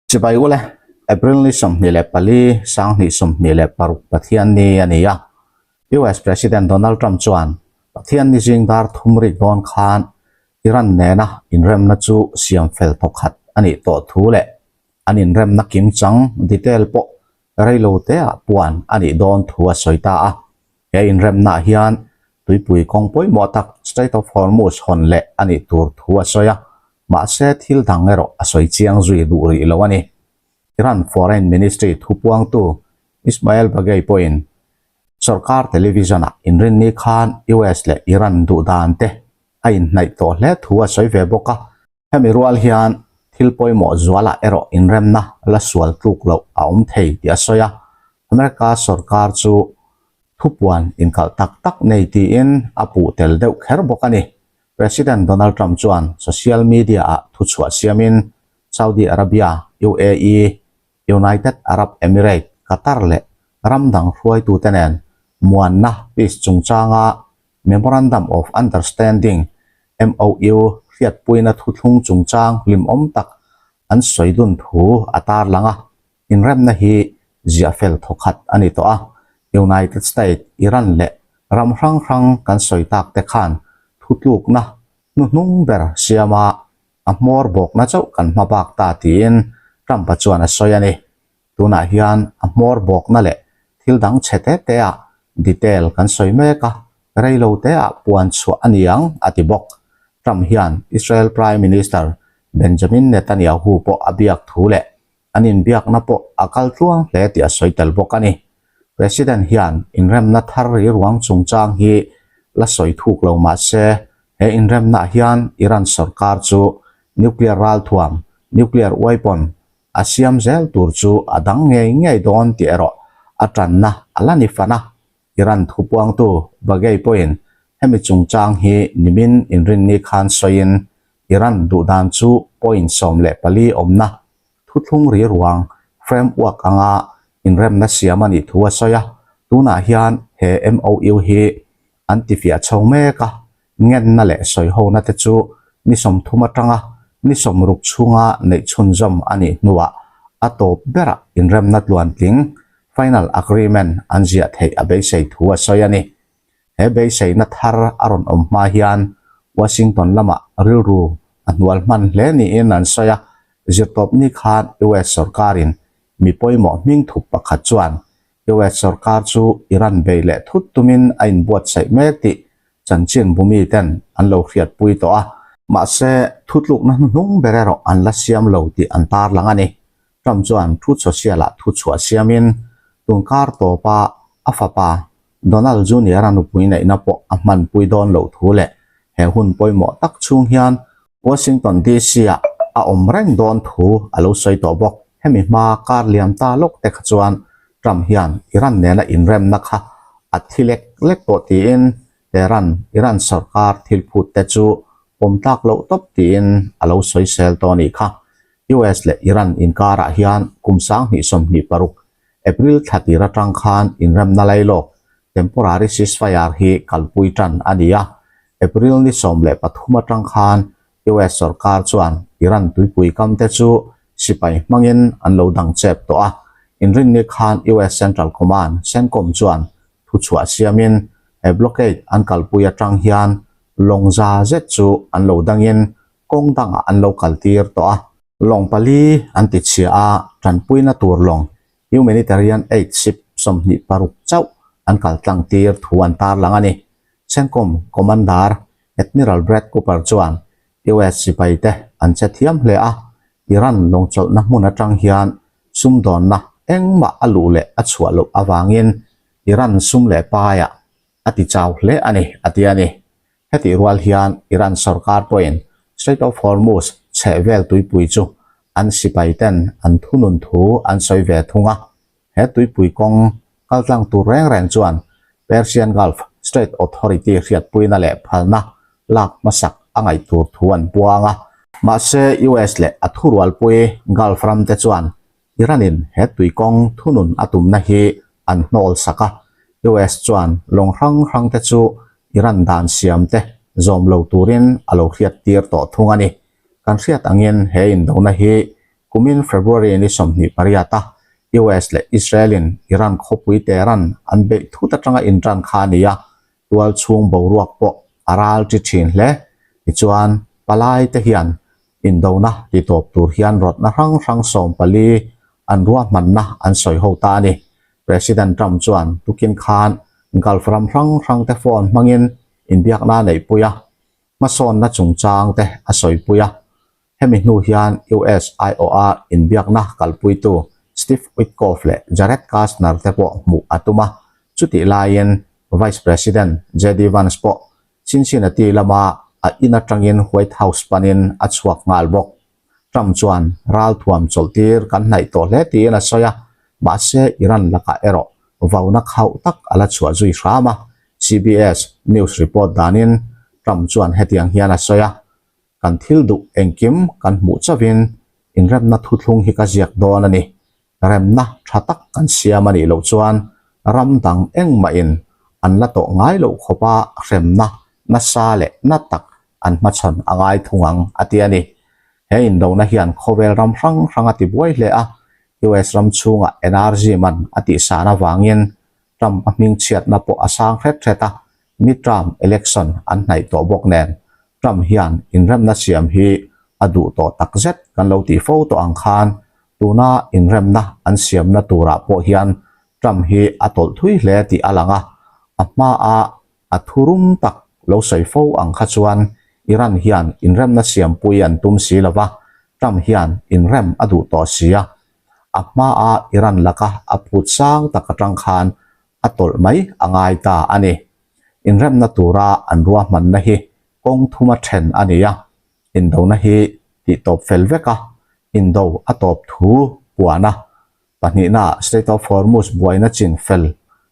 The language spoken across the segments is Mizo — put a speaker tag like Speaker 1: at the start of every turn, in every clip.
Speaker 1: Chibai ule, April ni 24, 2026 Pathianni a ni a. US President Donald Trump chuan Pathianni zing dar thum rik dawn khan Iran nena inremna chu siam fel thawkhat a nih tawh thu leh an inremna kimchang detail pawh reilo teah puan a nih dawn thu a sawi ta a. He inremnaah hian tuipui kawng pawimawh tak Strait of Hormuz hawn leh a nih tur thu a sawi a. Mahse thil dang erawh a sawi chiang zui duh rih lo a ni. Iran Foreign Ministry thupuangtu Ismail Baghei pawhin sorkar television-ah inrinni khan US leh Iran duh dan te a inhnaih tawh hle thu a sawi ve bawk a. Hemi rual hian thil pawimawh zualah erawh inremna la sual tluk loh a awm thei tih a sawi a. America sorkar chu thupuan inkalh tak tak nei tiin a puh tel deuh kher bawk a ni. President Donald Trump chuan social media-ah thuchhuah siamin Saudi Arabia, UAE, United Arab Emirate, Qatar leh ram dang hruaitute nen muanna, peace, chungchanga Memorandum of Understanding, MOU, hriatpuina thuthlung chungchang hlimawm tak an sawi dun thu a tarlang a. Inremna hi ziah fel thawkhat a ni tawh a, United State, Iran leh ram hrang hrang kan sawi tak te khan thutlukna hnuhnung ber siama a hmawr bawkna chauh kan hma bak ta tiin Trump-a chuan a sawi a ni. Tunah hian a hmawr bawkna leh thil dang chhe te te ah detail kan sawi mek a, reilo te ah puan chhuah a ni ang a ti bawk. Trump hian Israel Prime Minister Benjamin Netanyahu pawh a biak thu leh An inbiakna pawh a kal tluang hle tih a sawi tel bawk a ni. President hian inremna thar ri ruang chungchang hi la sawi thuk lo mah se, he inremnaah hian Iran sorkar chu nuclear ralthuam, nuclear weapon, a siam zel tur chu a dang ngei ngei dawn tih erawh a tanna a la ni fan a. Iran thupuangtu Baghei pawhin hemi chungchang hi nimin inrinni khan sawiin Iran duhdan chu point 14 awmna thuthlung ri ruang framework anga inremna siam a nih thu a sawi a, tunah hian he MOU hi an tifiah chho mek a, ngenna leh sawihona te chu ni 30 atanga ni 60 chhunga neih chhunzawm a nih hnuah a tawp berah inremna tluantling, final agreement, an ziah theih a beisei thu a sawi a ni. He beiseina thar a rawn awm hma hian Washington lamah rilru a hnual hman hle niin an sawi a, zirtawpni khan US sorkarin mi pawimawh hming thup pakhat chuan US sorkar chu Iran bei leh thut tumin a inbuatsaih mek tih chanchin bumi ten an lo hriatpui tawh a. Mahse, thutlukna hnuhnung ber erawh an la siam lo tih an tarlang a ni. Trump chuan Truth Social-ah thuchhuah siamin tunkar tawpa a fapa Donald Junior-a nupui neihna pawh a hmanpui dawn loh thu leh he hun pawimawh tak chhung hian Washington DC-ah a awm reng dawn thu a lo sawi tawh bawk. Hemi hma kar liam ta lawk te kha chuan Trump hian Iran nena inremna kha a thi lek lek tawh tiin Tehran, Iran sorkar thil phut te chu pawm tlak loh tawp tiin a lo sawisel tawh a nih kha. US leh Iran inkarah hian kum 2026 April thla tir atang khan inremna lailawk, temporary ceasefire, hi kalpui tan a ni a. April ni 13 atang khan US sorkar chuan Iran tuipui kam te chu sipai hmangin an lo dang chep tawh a. Inrinni khan US Central Command, CENTCOM, chuan thuchhuah siamin he blockade an kalpui atang hian lawng za zet chu an lo dangin kawng dangah an lo kaltir tawh a. Lawng pali an ti chhia a, tanpuina tur lawng Humanitarian Aid Ship 26 chauh an kal tlang tir thu an tarlang a ni. CENTCOM Commander Admiral Brad Cooper chuan US sipai te an che thiam hle a, Iran lawngchawlhna hmun atang hian sumdawnna engmah a luh leh a chhuah loh avangin Iran sum leh paiah a ti chau hle a ni, a ti a ni. Hetih rual hian Iran sorkar pawhin Strait of Hormuz chhehvel tuipui chu an sipai ten an thunun thu an sawi ve thung a. He tuipui kawng kaltlang tur reng reng chuan Persian Gulf Strait Authority hriatpuina leh phalna lak hmasak a ngaih tur thu an puang a. Mahse US leh a thurualpui Gulf ram te chuan Iran-in he tuikawng thunun a tumna hi an hnawl sak a, US chuan lawng hrang hrang te chu Iran dan siam te zawm lo turin a lo hriat tir tawh thung a ni. Kan hriat angin he indona hi Kumin February ni 28 a US leh Israel in Iran khawpui Tehran an beih thut atanga intan kha a ni a, tual chhung boruak pawh a ral ti thin hle. Tichuan, palai te hian indona ti tawp tur hian rawtna hrang hrang 14 an ruahmanna an sawi ho ta a ni. President Trump chuan tukin khan Gulf ram hrang hrang te phone hmangin inbiakna a neihpui a, hmasawnna chungchang te a sawipui a. Hemi hnu hian US aiawha inbiakna kalpuitu Steve Witkoff leh Jared Kushner te pawh hmuh a tum a, chutih laiin Vice President JD Vance pawh Cincinnati lama a in atangin White House panin a chhuak nghal bawk. Trump chuan ralthuam chawlhtir kan hnaih tawh hle tiin a sawi a, mahse Iran lakah erawh vauna khauh tak a la chhuah zui hram a, CBS News report danin Trump chuan hetiang hian a sawi a, Kan thil duh engkim kan hmuh chauhin inremna thuthlung hi ka ziak dawn a ni. Remna tha tak kan siam a nih loh chuan ram dang engmahin an la tawh ngai loh khawpa hremna nasa leh na tak an hmachhawn a ngai thung ang, a ti a ni. He indona hian khawvel ram hrang hrang a ti buai hle a, US ram chhungah energy man a tihsan avangin Trump a hmingchhiatna pawh a sang hret hret a, midterm election an hnaih tawh bawk nen Trump hian inremna siam hi a duh tawh takzet kan lo tih fo tawh ang khan tuna inremna an siamna turah pawh hian Trump hi a tawlh thui hle tih a lang a, a hmaa a thurum tak lo sawi fo ang kha chuan Iran hian inremna siampui an tum si lova, Trump hian inrem a duh tawh si a, a hmaa Iran laka a phut sang tak atang khan a tawlh mai a ngai ta a ni. Inremna tura an ruahmanna hi kawng thuma then a ni a, indona hi tih tawp fel vek a, indo a tawp thu puan a, pahnihnaah Strait of Hormuz buaina chin fel,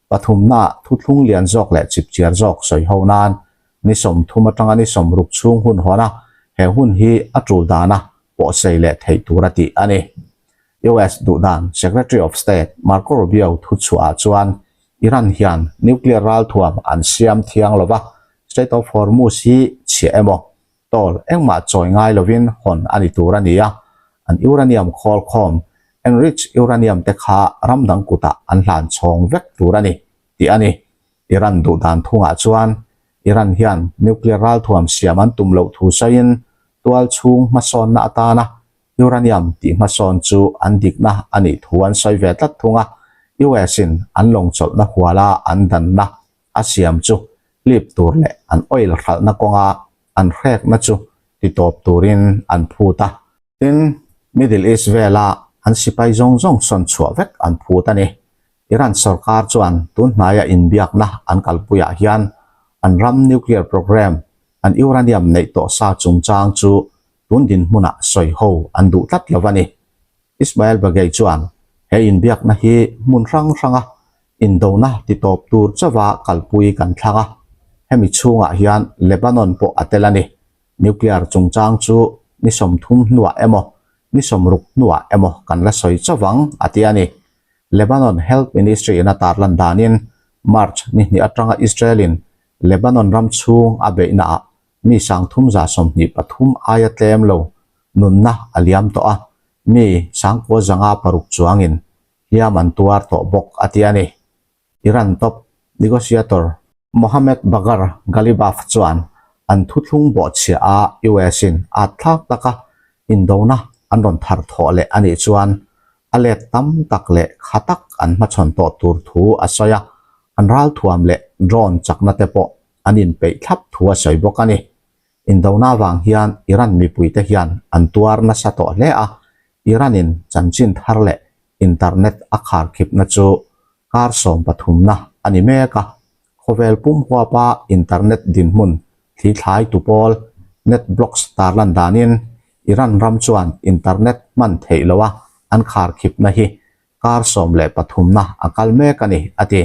Speaker 1: pathumnaah thuthlung lian zawk leh chipchiar zawk sawi ho nan ni 30 atanga ni 60 chhung hun hawn a, he hun hi a tul dana pawhsei leh theih tura tih a ni. US duhdan Secretary of State Marco Rubio thuchhuahah chuan Iran hian nuclear ralthuam an siam thiang lova, Strait of Hormuz hi chhia emaw, toll engmah chawi ngai lovin hawn a ni tur a ni a, an uranium khawl khawm, enriched uranium te kha ram dang kutah an hlan chhawng vek tur a ni, tih a ni. Iran duhdan thungah chuan Iran hian nuclear ralthuam siam an tum loh thu sawiin tual chhung hmasawnna atana Uranium tih hmasawn chu an dikna a nih thu an sawi ve tlat thung a, US in an lawng chawlhna huala an danna a siam chu hlip tur leh an oil hralhna kawnga an hrekna chu titawp turin an phut a. Tin, Middle East vela an sipai zawng zawng sawn chhuah vek an phut a ni. Iran sorkar chuan tun hnaia inbiakna an kalpuiah hian an ram nuclear program, an uranium neih tawh sa chungchang chu tun dinhmunah sawi ho an duh tlat lo a ni. Ismail Bagay chuan he inbiakna hi hmun hrang hranga indona titawp tur chauha kalpui kan thlang a, hemi chhungah hian Lebanon pawh a tel a ni. Nuclear chungchang chu ni 30 hnuah emaw, ni 60 hnuah emaw kan la sawi chauh ang, a ti a ni. Lebanon Health Ministry in a tarlan danin March ni hnih atanga Israel-in Lebanon ram chhung a beihnaah mi 323 aia tlem lo nunna a liam tawh a, mi 9,600 chuangin hliam an tuar tawh bawk a ti a ni. Iran top negotiator Mohammad Bagher Ghalibaf chuan an thuthlung bawhchhia a US in at thlak taka indona an rawn thar thawh leh a nih chuan a let tam tak leh kha tak an hmachhawn tawh tur thu a sawi a, an ralthuam leh drone chakna te pawh an inpeih thlap thu a sawi bawk a ni. Indona avang hian Iran mipuite hian an tuar nasa tawh hle a, Iran-in chanchin thar leh internet a kharkhipna chu kar 13na a ni mek a, khawvel pum huapa internet dinhmun thlithlai tu pawl NetBlocks tarlan danin Iran ram chuan internet hman theih loha an kharkhipna hi kar 13na a kal mek a ni, a ti.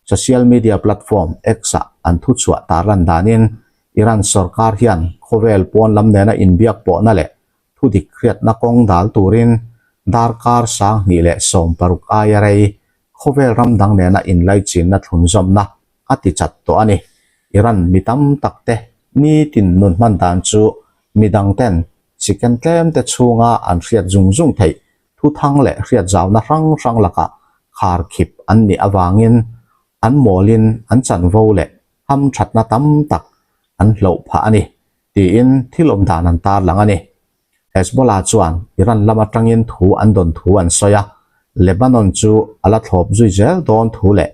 Speaker 1: Social media platform X-ah an thuchhuah tarlan danin Iran sorkar hian khawvel pawn lam nena inbiak pawhna leh thudik hriatna kawng dal turin darkar 2060 aia rei khawvel ram dang nena inlaichinna thlunzawmna a ti chat tawh a ni. Iran mi tam tak te nitin nun hman dan chu midang ten. Second tlem te chhunga an hriat zung zung theih thuthang leh hriat zauna hrang hrang lakah khar khip an nih avangin an mawlin an chanvo leh hamthatna tam tak an hloh phah a ni, tiin thil awm dan an tarlang a ni. Hezbollah chuan Iran lam atangin thu an dawn thu an sawi a, Lebanon chu a la thlawp zui zel dawn thu leh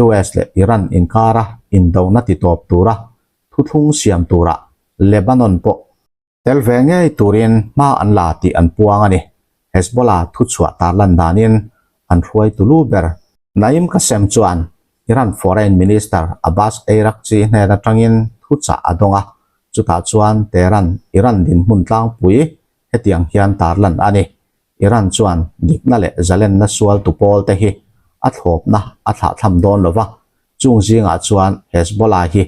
Speaker 1: US leh Iran inkara indona titawp tura thuthlung siam turah Lebanon pawh tel ve ngei turin hma an la tih an puang a ni. Hezbollah thuchhuah tarlan danin an hruaitu lu ber Naim Qassem chuan Iran Foreign Minister Abbas Araghchi hnen atangin thuchah a dawng a, chutah chuan Tehran Iran dinhmun tlangpui hetiang hian tarlan a ni. Iran chuan dikna leh zalenna sualtu pawlte hi a thlawpna a thlahthlam dawn lo va, chung zingah chuan Hezbollah hi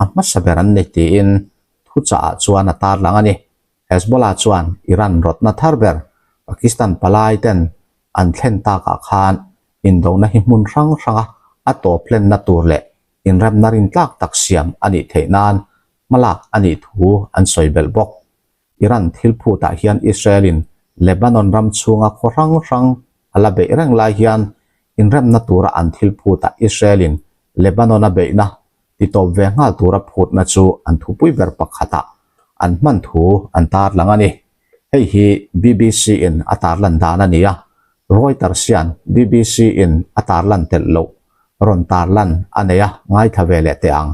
Speaker 1: a hmasa ber an ni tiin thuchahah chuan a tarlang a ni. Hezbollah chuan Iran rawtna thar ber Pakistan palai ten an thlen takah khan indona hi hmun hrang hranga a tawp hlenna tur leh inremna rintlak tak siam a nih theih nan hmalak a nih thu an sawi belh bawk. Iran thil phutah hian Israel-in Lebanon ram chhunga khaw hrang hrang a la beih reng lai hian inremna tura an thil phutah Israel-in Lebanon-a beihna titawp ve nghal tura phutna chu an thupui ber pakhatah an hman thu an tarlang a ni. Hei hi BBC-in a tarlan dan a ni a, Reuters hian BBC-in a tarlan telh loh rawn tarlan a nei a, ngaithla ve leh teh ang.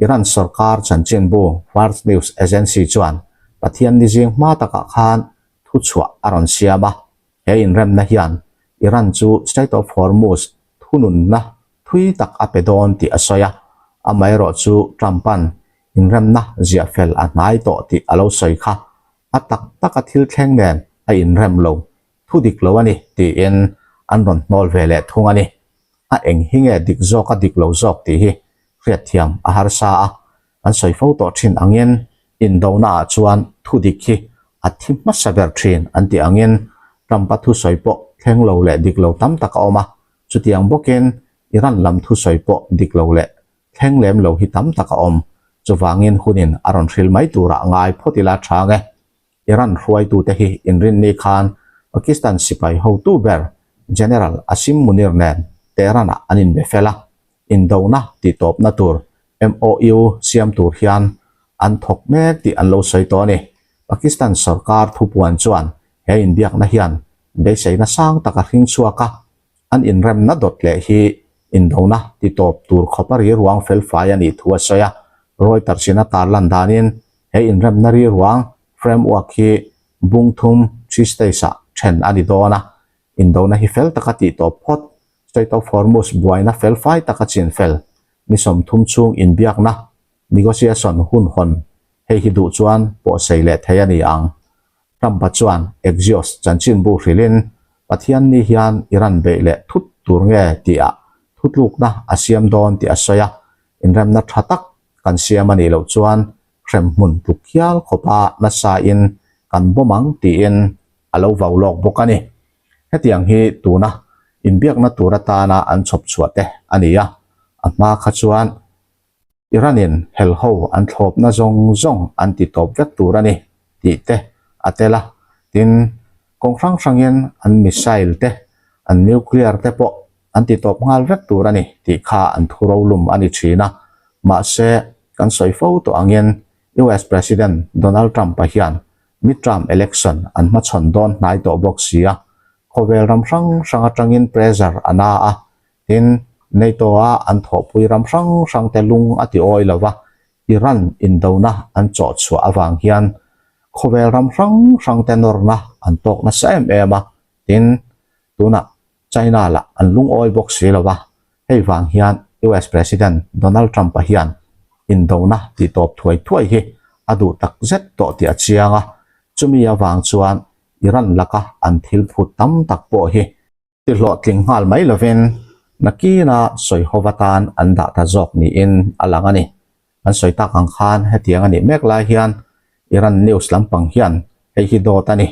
Speaker 1: Iran sorkar chanchinbu Fars News Agency chuan Pathian ni zing hma takah khan thuchhuah a rawn siam a, he inremna hian Iran chu Strait of Hormuz thununna thui tak a pe dawn tih a sawi a, amaherawhchu Trump-a'n inremna ziah fel a hnai tawh tih a lo sawi kha a tak taka thil thleng nen a inrem lo thu dik lo a ni tiin an rawn hnawl ve leh thung a ni. A eng hi nge dik zawk a dik lo zawk tih hi hriatthiam a harsa a, kan sawi fo tawh thin angin indonaah chuan thu dik hi a thi hmasa ber thin an tih angin Trump-a thusawi pawh thleng lo leh dik lo tam tak a awm a, chutiang bawkin Iran lam thusawi pawh dik lo leh thleng lem lo hi tam tak a awm. Chuvangin hunin a rawn hril mai turah ngai phawt ila chang e. Iran hruaitute hi inrinni khan Pakistan sipai hotu ber General Asim Munir nen Tehran-ah an inbe fel a, indona tihtawpna tur MOU siam tur hian an thawk mek tih an lo sawi tawh a ni. Pakistan sorkar thupuan chuan he inbiakna hian beiseina sang tak a hring chhuak a, an inremna dawt leh hi indona titawp tur khawpa riruang felfai a nih thu a sawi a. Reuters in a tarlan danin he inremna riruang framework hi bung thum, three stages, ah then a ni dawn a, indona hi fel taka tihtawp phawt, Strait of Hormuz buaina felfai taka chin fel, ni 30 chhung inbiakna, negotiation, hun hawn hei hi duh chuan pawhsei leh thei a ni ang. Trump-a chuan Axios chanchinbu hrilhin Pathianni hian Iran beih leh thut tur nge tihah thutlukna a siam dawn tih a sawi a, inremna tha tak kan siam a nih loh chuan hremhmun tluk hial khawpa nasain kan bawm ang tiin a lo vau lawk bawk a ni. Hetiang hi tuna inbiakna tur atana an chhawp chhuah te a ni a, a hma kha chuan Iran-in helho an thlawpna zawng zawng an ti tawp vek tur a ni tih te a tel a, tin, kawng hrang hrangin an missile te, an nuclear te pawh an ti tawp nghal vek tur a ni tih kha an thu rolum a ni thin a. Mahse, kan sawi fo tawh angin US President Donald Trump-a hian midterm election an hmachhawn dawn hnai tawh bawk si a, khawvel ram hrang hrang atangin pressure a na a, Tin, NATO-a an thawhpui ram hrang hrangte lung a ti awi lo va, Iran indona an chawh chhuah avang hian khawvel ram hrang hrangte nawrna an tawk nasa em em a, tin, tunah China lah an lungawi bawk si lo va, hei vang hian US President Donald Trump-a hian indona tihtawp thuai thuai hi a duh tak zet tawh tih a chiang a, chumi avang chuan Iran laka an thil phut tam tak pawh hi Ti hlawhtling nghal mai lovin nakina sawi ho atan an dah ta zawk niin a lang a ni. An sawi tak ang khan hetiang a nih mek lai hian Iran news lampang hian hei hi dawt a ni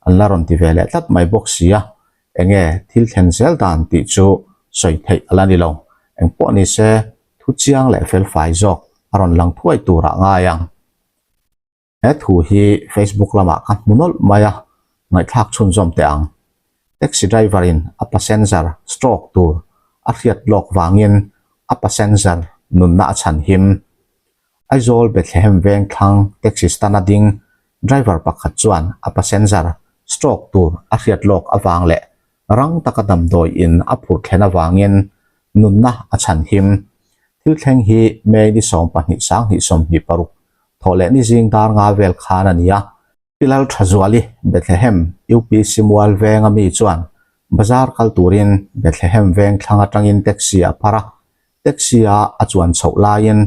Speaker 1: an la rawn ti ve leh tlat mai bawk si a, enge thil thlen zel dan tih chu sawi theih a la ni lo. Engpawh ni se thu chiang leh felfai zawk a rawn lang thuai turah ngai ang. He thu hi Facebook lamah ka hmu nawlh mai a, ngaihthlak chhunzawm teh ang. Taxi driver in a passenger stroke tur a hriat lawk vangin a passenger nunna a chhan him. Aizawl Bethlehem veng thlang taxi stand a ding driver pakhat chuan a passenger stroke tur a hriat lawk avang leh rang taka damdawi in a phurh thlen avangin nunna a chhan him. Thil thleng hi May ni 12 2026 thawh leh ni zing dar nga vel khan a ni a. Pi Lalthazuali Bethlehem UPC Mual venga mi chuan bazar kal turin Bethlehem veng thlang atangin taxi a phar a, taxi a a chuan chhoh laiin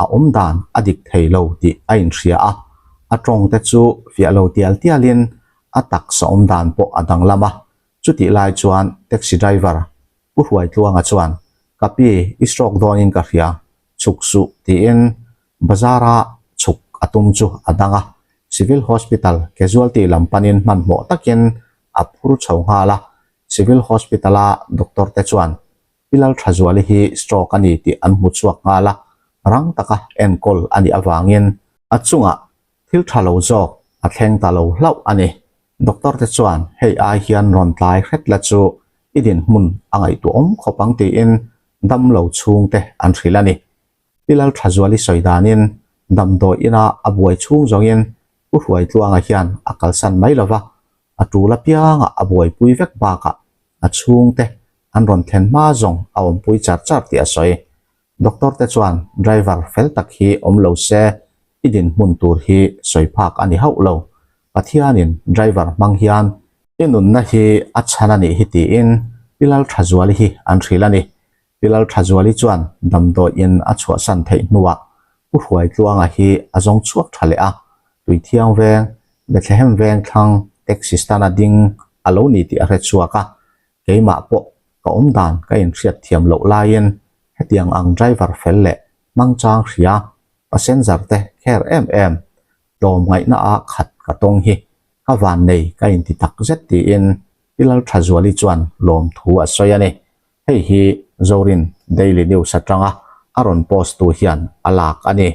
Speaker 1: a awm dan a dik thei lo tih a inhria a, a tawng te chu fiah lo tial tialin a taksa awm dan pawh a danglam a, chutih lai chuan taxi driver Pu Hruaitluanga chuan, Ka pi, i stroke dawnin ka hria, chhuk suh tiin Bazar-a chhuk a tum chu a dang a, Civil Hospital casualty lam panin hmanhmawh takin a phur chho nghal a. Civil Hospital-a doctor te chuan Pi Lalthazuali hi stroke a ni tih an hmu chhuak nghal a, rang taka enkawl a nih avangin a chungah thil tha lo zawk a thleng ta lo hlauh a ni. Doctor te chuan hei ai hian rawn tlai hret la chu i dinhmun a ngaihtuahawm khawp ang tiin damlo chhungte an hrilh a ni. Pi Lalthazuali sawi danin damdawi ina a buai chhung zawngin Pu Hruaitluanga hian a kalsan mai lova, a tul apiangah a buaipui vek bakah a chhungte an rawn thlen hma zawng a awmpui char char tih a sawi. Doctor te chuan driver fel tak hi awm lo se i dinhmun tur hi sawi phak a ni hauh lo. Pathianin driver hmang hian i nunna hi a chhan a nih hi tiin Pi Lalthazuali hi an hrilh a ni. Pi Lalthazuali chuan damdawi in a chhuahsan theih hnuah Pu Hruaitluanga hi a zawng chhuak tha leh a, Tuithiang veng, Bethlehem veng thlang taxi stand a ding a lo ni tih a hre chhuak a, keimah pawh ka awm dan ka inhriat thiam loh laiin hetiang ang driver fel leh hmangchang hria passenger te care em em tlawm ngaihna a khat ka tawng hi ka van nei ka inti tak zet tiin Pi Lalthazuali chuan lawmthu a sawi a ni. Hei hi Zorin Daily News atanga a rawn post tu hian a lak a ni.